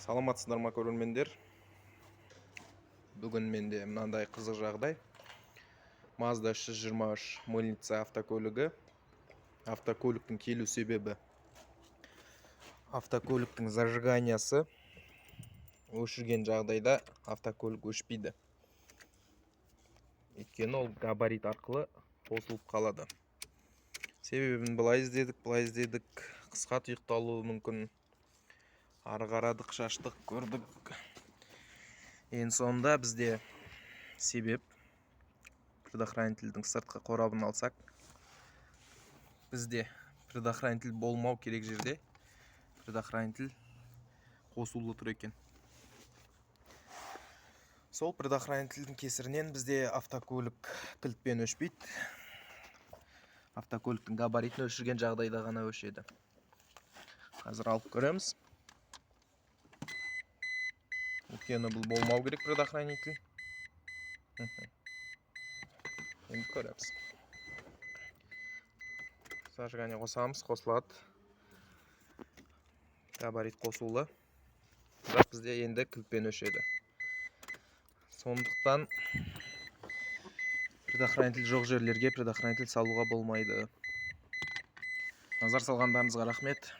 Саламатсыздар ма, көрермендер! Бүгін менде мынандай қызық жағдай: Mazda 323 мыльница автокөлігі. Автокөліктің келу себебі: автокөліктің зажиганиясы өшірген жағдайда автокөлік өшпейді, өйткені ол габарит арқылы қосылып қалады. Себебін былай іздедік, былай іздедік, қысқа тұйықталуы мүмкін. Ары қарадық, шаштық, көрдік. Ең соңында бізде себеп: предохранительдің сыртқы қорабын алсақ, бізде предохранитель болмау керек жерде предохранитель қосулы тұр екен. Сол предохранительдің кесірінен бізде автокөлік кілтпен өшпейді, автокөліктің габаритін өшірген жағдайда ғана өшеді. Қазір алып көреміз, өйткені бұл болмау керек предохранитель. Енді көреміз. Зажигание қосамыз, қосылады, габарит қосулы, бірақ бізде енді кілтпен өшеді. Сондықтан предохранитель жоқ жерлерге предохранитель салуға болмайды. Назар салғандарыңызға рахмет.